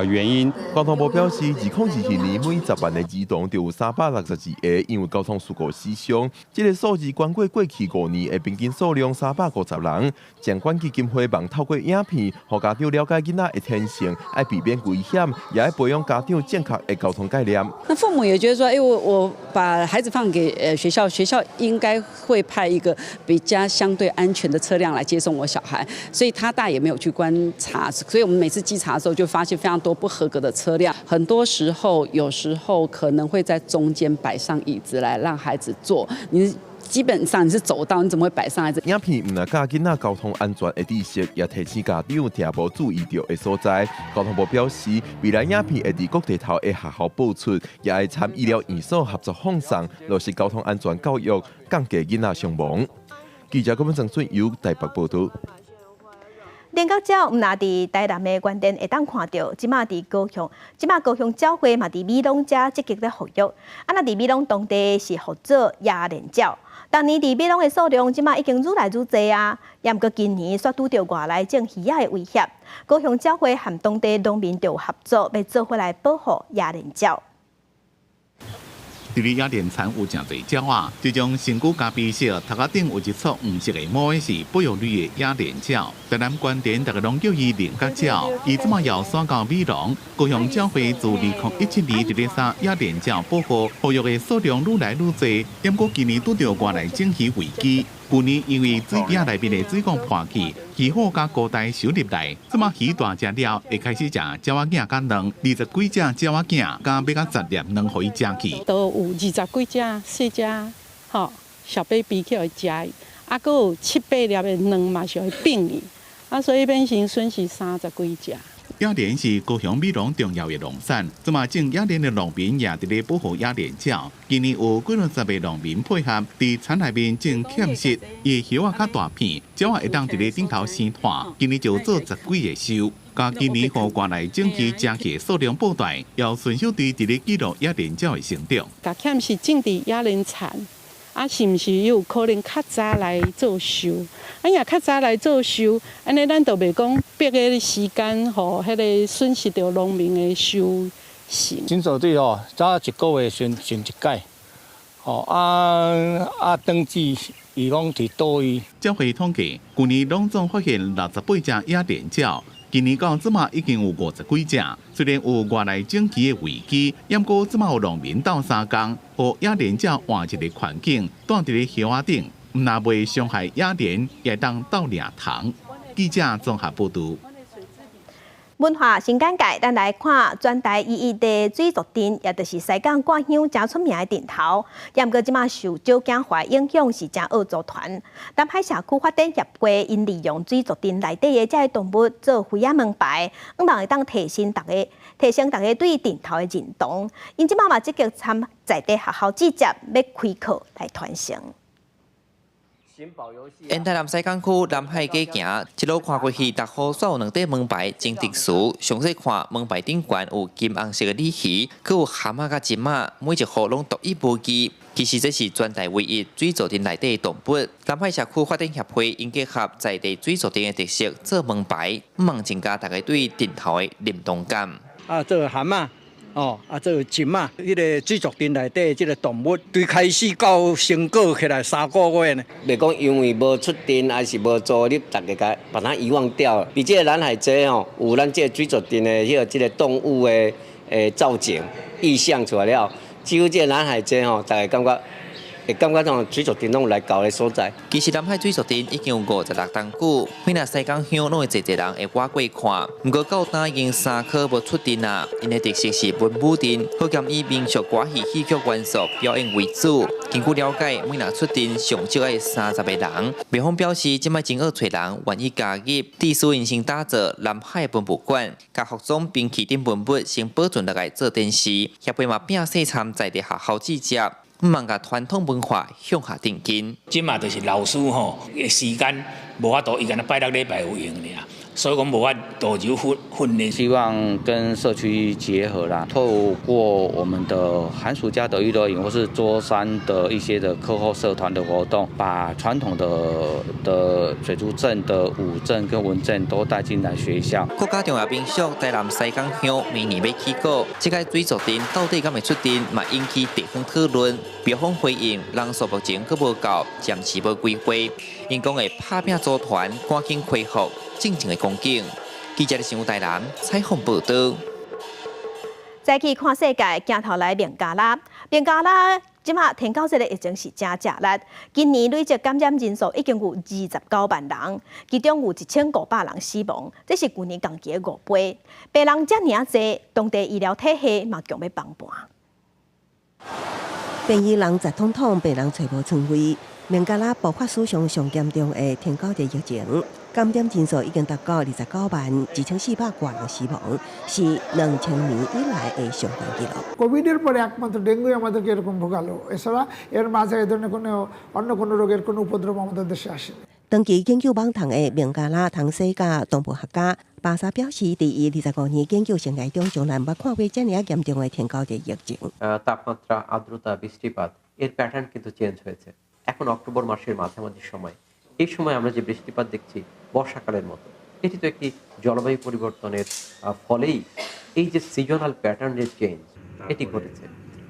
原因。交通部表示，2024年每10萬个兒童就有362個因為交通事故死傷。這個數字懸過過去5年的平均數量350人。疾管基金會望透過影片，予家長了解囡仔的天性，愛避免危險，也愛培養家長正確的交通概念。那父母也覺得說，我把孩子放給學校，學校應該會派一個比較相對安全的車輛來接送我小孩，所以他大也沒有去觀察，所以我們每次稽查的時候就發現非常多不合格的車輛，很多時候有時候可能會在中間擺上椅子來讓孩子坐，你基本上你是走道，你怎麼會擺上來？影片毋但教囡仔交通安全的知識，也提醒家長定無注意著的所在。交通部表示，未來影片會佇各地頭的學校播出，也會參醫療院所合作放送，落實交通安全教育，降低囡仔傷亡。記者郭文正俊由台北報導。菱角鳥毋但佇台南的原店會當看著，這馬佇高雄，這馬高雄鳥會嘛佇美濃遮積極咧復育。啊，若佇美濃當地是號做野鐮鳥，逐年佇美濃的數量，這馬已經愈來愈濟啊。也毋過今年煞拄著外來種魚仔的威脅，高雄鳥會和當地農民就合作，欲做伙來保護野鐮鳥。佇咧野鐮田有誠濟鳥仔，這種身軀咖啡色、頭殼頂有一撮黃色的毛的是保育類的野鐮鳥。台南關田逐家攏叫伊菱角鳥，伊這馬又徙到美濃。高雄鳥會自2017年佇咧殺野鐮鳥保護，保育的數量愈來愈濟。毋過今年拄著外來種魚危機，舊年因為水埤內面的水管破去，魚虎佮孤呆收入來，這馬魚大隻了，會開始食鳥仔囝佮卵，20幾隻鳥仔囝，敢欲到10粒卵予伊食去。都有20幾隻細隻，吼小 baby 去予伊食，啊，閣有七八粒的卵嘛是予伊變去，啊，所以變成損失30幾隻。野鐮是高雄美濃重要的農產，這馬種野鐮的農民也佇咧保護野鐮鳥。今年有幾若十个農民配合，佇田內面種芡實，伊的葉仔較大片，鳥仔會當佇咧頂頭生湠。今年就做10幾个收。佮今年予外來種魚食去的數量報大，也順手佇佇咧記錄野鐮鳥的成長。共芡實種佇野鐮田，啊，是毋是有可能較早來做收？啊，若較早來做收，按呢咱就袂講逼个時間，予彼個損失著農民的收成。巡守隊吼，早一個月巡巡一擺，吼啊啊，冬季伊攏佇倒位。鳥會統計，舊年攏總發現68隻野鐮鳥。今年到這馬已經有50幾隻。雖然有外來種魚的危機，毋過這馬有農民鬥相共，予野鐮鳥換一個環境，蹛佇咧葉仔頂，毋但袂傷害野鐮，也會當鬥掠蟲。記者綜合報導。文化新簡介，咱來看全台唯一的水族鎮，也就是西港掛香誠出名的陣頭。也毋過這馬受鳥驚華影響，是誠惡組團。南海社區發展協會𪜶利用水族鎮內底的這个動物做飛仔門牌，向望會當提升逐家，提升逐家對陣頭的認同。𪜶這馬嘛積極參在地學校節欲開課來傳承。沿台南西港區南海街行，一路看過去，逐戶煞有兩塊門牌真特殊。詳細看門牌頂懸有金紅色的鯉魚，閣有蛤蟆佮金馬，每一戶攏獨一無二。其實這是全台唯一水族鎮內底的動物。南海社區發展協會𪜶結合在地水族鎮的特色做門牌，向望增加大家對陣頭的認同感。啊，做蛤蟆，哦，啊，做金仔，彼个水族镇内底這个動物，對開始到成果起來3個月呢。袂講因為無出陣，還是無租入，大家共把它遺忘掉了。佇這個南海街吼，有咱這個水族鎮的彼個這個動物的造景意象出來了，幾乎這個南海街吼，大家感覺。會感覺種水族鎮攏有來到的所在。其實南海水族鎮已經有56冬久，每若西港鄉攏會濟濟人會倚過看。毋過到今已經三科無出陣啊，𪜶的特色是文武陣，好兼以民俗歌戲、戲曲元素表演為主。根據了解，每若出陣上少愛30個人。廟方表示，這擺真愛揣人願意加入，致使𪜶先打造南海文物館，共服裝兵器等文物先保存落來做展示，協會嘛摒細參在地學校記者。毋茫共傳統文化向下定根。這馬就是老師吼，時間無法度，伊干焦拜六禮拜有閒爾，所以講無法度就訓訓練。希望跟社區結合啦，透過我們的寒暑假的娛樂營，或是桌山的一些的課後社團的活動，把傳統的水族鎮的武陣跟文陣都帶進來學校。國家重要民俗台南西港鄉明年欲起鼓，這個水族鎮到底敢會出陣，嘛引起地方討論。廟方回應人數目前閣無夠，暫時無規劃。𪜶講會拍拚組團，趕緊恢復正常的光景。記者的新聞台南採訪報導。再去看世界，鏡頭來孟加拉，孟加拉這馬天狗這个疫情是誠食力，今年累計感染人數已經有29萬人，其中有1500人死亡，這是舊年同期的5倍。病人遮爾濟，當地醫療體系嘛強欲崩盤。病院人擠氡氡，病人揣無床位。孟加拉爆發史上上嚴重的天狗熱疫情，感染人數已經達到29萬2400多人死亡，是2000年以來的上懸紀錄。কোভিডের পরে একমাত্র ডেঙ্গুই আমাদেরকে এরকম ভোগালো, এছাড়া এর মাঝে এ ধরনের কোনো অন্য কোনো রোগের কোনো উপদ্রব আমাদের দেশে আসেনি। 長期研究蠓蟲的孟加拉唐西甲動物學家巴沙表示，佇伊25年研究生涯中，從來毋捌看過遮爾嚴重的天狗熱疫情。 তাপমাত্রা, আর্দ্রতা, বৃষ্টিপাত এর প্যাটার্ন কিন্তু চেঞ্জ হয়েছে। এখন অক্টোবর মাসের মাঝামাঝি সময়, এই সময় আমরা যে বৃষ্টিপাত দেখছি বর্ষাকালের মতো, এটি তো একটি জলবায়ু পরিবর্তনের ফলেই এই যে সিজনাল প্যাটার্নের চেঞ্জ এটি ঘটেছে।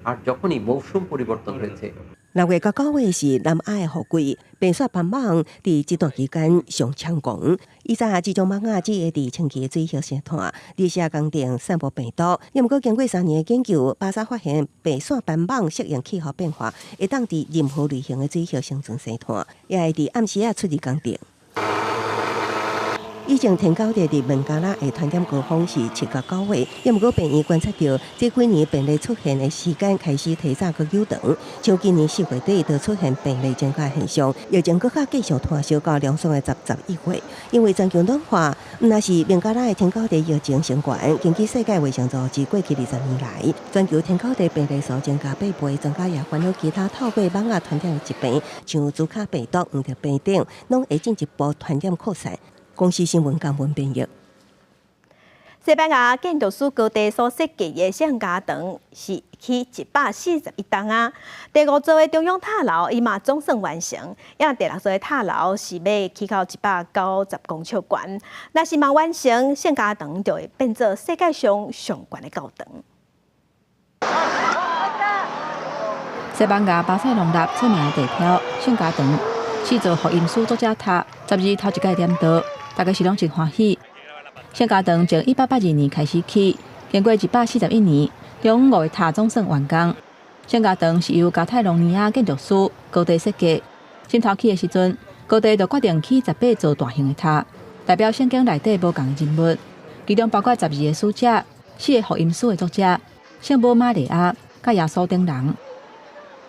আর যখনই মৌসুম পরিবর্তন হয়েছে। 6月到9月是南亞的雨季，白雪斑蠓佇這段期間上猖狂。以前這種蠓仔只會佇清氣的水域生湠，而且工程散布病毒。毋過經過3年的研究，巴沙發現白線斑蠓適應氣候變化，會當佇任何類型的水域生存生湠，也會佇暗時仔出入工程。以前天狗熱佇孟加拉的傳染高峰是7到9月，毋過病院觀察著這幾年病例出現的時間開始提早閣久長，像今年4月底就出現病例增加現象，疫情閣較繼續拖燒到涼爽的10、11月。因為全球暖化，毋但是孟加拉的天狗熱疫情升懸，根據世界衛生組織過去20年來，全球天狗熱病例數增加8倍，專家也煩惱其他透過蠓仔傳染的疾病，像茲卡病毒、黃熱病等，攏會進一步傳染擴散。公視新聞江文編譯。西班牙建築師高迪所設計的聖家堂是起141棟啊。第五座的中央塔樓伊嘛總算完成，也第六座的塔樓是欲起到190公尺懸。若是嘛完成，聖家堂就會變做世界上上懸的教堂。西班牙巴塞隆納出名的地標聖家堂，四座福音書作者塔，十字頭一擺點著。大家是攏真歡喜。聖家堂從1882年開始起，經過141年，中央五個塔總算完工。聖家堂是由加泰隆尼亞建築師高迪設計。先頭起的時陣，高迪就決定起18座大型的塔，代表聖經內底無仝的人物，其中包括12個使者、四個福音書的作者、聖母瑪利亞、佮耶穌等人。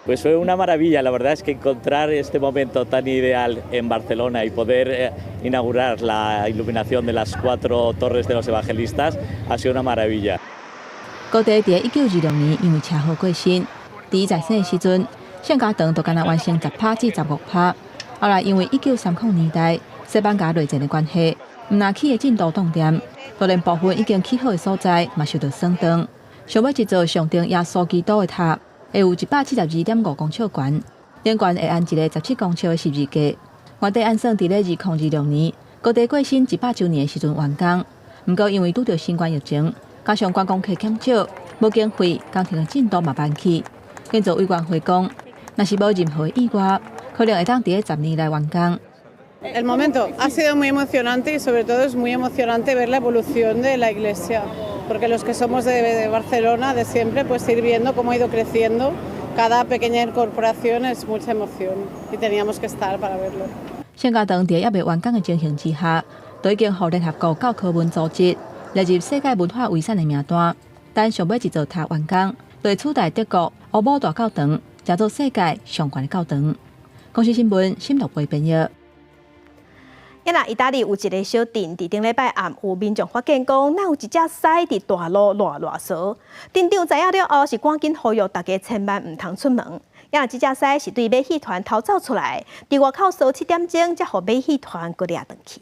Pues fue una maravilla, la verdad es que encontrar este momento tan ideal en Barcelona y poder inaugurar la iluminación de las cuatro torres de los evangelistas ha sido una maravilla. 高迪佇1926年因為車禍過身，佇伊在生的時陣，聖家堂就干焦完成10%至15%。後來因為1930年代西班牙內戰的關係，毋但起的進度凍定，就連部分已經起好的所在嘛受著損斷。上尾一座象徵耶穌基督的塔，會有172.5公尺懸，頂懸會按一个17公尺的十字架。原底按算佇咧2026年，高迪過身100週年的時陣完工。毋過因為拄著新冠疫情，加上觀光客減少，無經費，工程的進度嘛慢去。建造委員會講，若是無任何意外，可能會當佇10年內完工。 El momento ha sido muy emocionante y sobre todo es muy emocionante ver la evolución de la iglesia, porque los que somos de Barcelona de siempre, pues ir viendo cómo ha ido creciendo, cada pequeña incorporación es mucha emoción y teníamos que estar para verlo. 聖家堂佇猶未完工的情形之下，都已經予聯合國教科文組織列入世界文化遺產的名單。等上尾一座塔完工，就會取代德國烏姆大教堂，成做世界上懸的教堂。公視新聞，新樂貝編譯。啊若意大利有一个小鎮，佇頂禮拜暗有民眾發現講，哪有一隻獅佇大路賴賴趖。鎮長知影了後，是趕緊呼籲大家千萬毋通出門。啊若這隻獅是對馬戲團偷走出來，佇外口趖7點鐘，才予馬戲團閣掠轉去。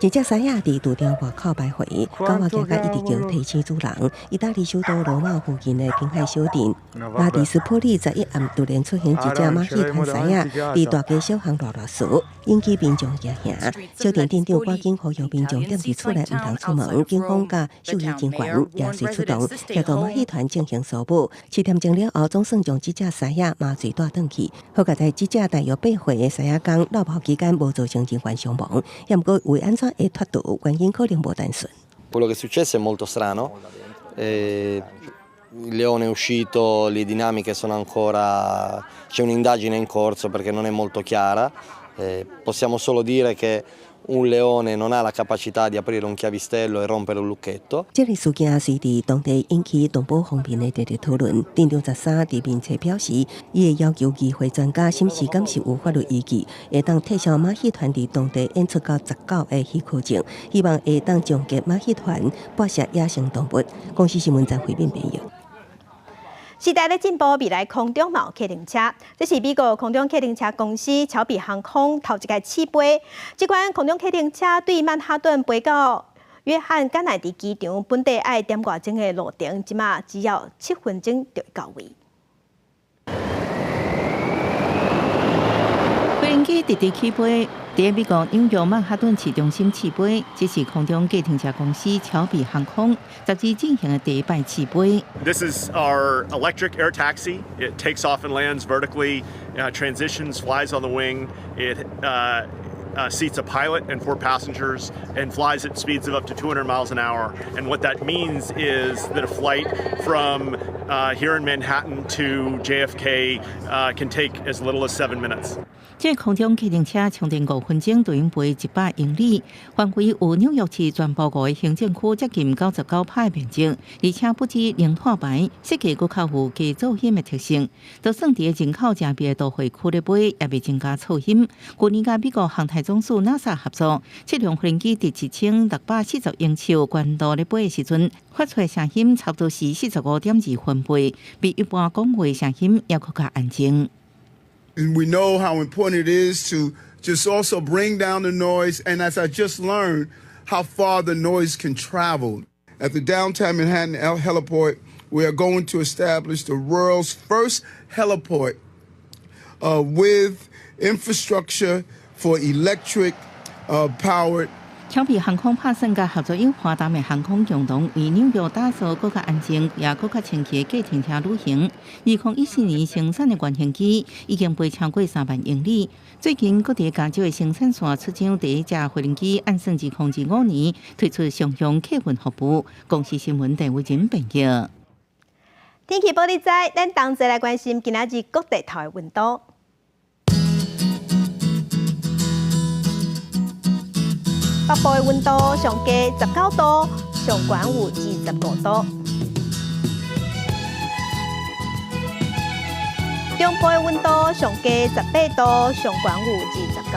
一隻獅仔佇賭場外口徘徊，狗仔驚甲一直叫提醒主人。意大利首都羅馬附近的濱海小鎮拉迪斯波利11暗突然出現一隻馬戲團獅仔，佇大街小巷賴賴趖，引起民眾驚嚇。小鎮鎮長趕緊呼籲民眾踮佇厝內毋通出門，警方佮獸醫人員也隨出動協助馬戲團進行搜捕。7點鐘了後，總算將這隻獅仔麻醉帶轉去。好佳哉這隻大約8歲的獅仔公落跑期間無造成人員傷亡，也毋過為按怎會脫逃，原因可能無單純。 Quello che è successo è molto strano. Il leone è uscito, le dinamiche sono ancora, c'è un'indagine in corso perché non è molto chiara. Possiamo solo dire che un leone non ha la capacità di aprire un chiavistello e rompere un lucchetto。這个事件隨佇當地引起動保方面的熱烈討論。鎮長13佇面冊表示，伊會要求議會專家審視敢是有法律依據，會當撤銷馬戲團佇當地演出到19的許可證，希望會當終結馬戲團剝削野生動物。公視新聞張惠敏編譯。時代咧進步，未來空中嘛有客運車，這是美國空中客運車公司喬比航空頭一擺試飛。這款空中客運車對曼哈頓飛到約翰甘乃迪機場本底愛點外鐘的路程，這馬只要7分鐘就會到位。飛行機直直起飛，佇美國紐約曼哈頓市中心試飛，這是空中計程車公司喬比航空十二進行的第一擺試飛。 This is our electric air taxi. It takes off and lands vertically, transitions, flies on the wing. It seats a pilot and four passengers and flies at speeds of up to 200 miles an hour. And what that means is that a flight from here in Manhattan to JFK can take as little as 7 minutes. 這個空中計程車充電5分鐘就用飛100英里，範圍有紐約市全部五個行政區接近99%的面積，而且不止零碳排，設計閣較有低噪音的特性。就算佇人口誠密的都會區咧飛，也袂增加噪音。去年佮美國航太總署 NASA 合作，測量飛行機佇1640英尺懸度咧飛的時陣，發出的聲音差不多是45.2分貝，比一般講話聲音猶閣較安靜。 And we know how important it is to just also bring down the noise. And as I just learned, how far the noise can travel. At the downtown Manhattan heliport, we are going to establish the world's first heliport with infrastructure for electric powered 喬比航空拍算佮合作有華達美航空共同為紐約打造閣較安靜也閣較清氣的計程車旅行。2014年生產的原型機已經飛超過3萬英里。最近，閣佇加州的生產線出廠第一架飛行機，按算2025年推出商用客運服務。公視新聞鄧偉仁編譯。天氣報你知，咱同齊來關心今仔日各地頭的溫度。北部的溫度上低19度，上懸有25度。中部的溫度上低18度，上懸有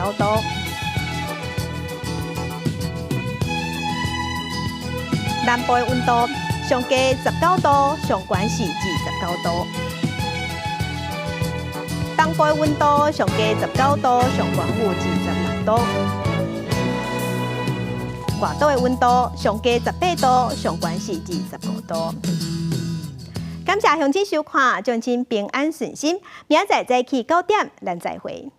29度。南部的溫度上低19度，上懸是29度。東部的溫度上低19度，上懸有26度。外島的溫度上低18度，上懸是25度。感謝鄉親收看，祝親平安順心。明仔載早起9點，咱再會。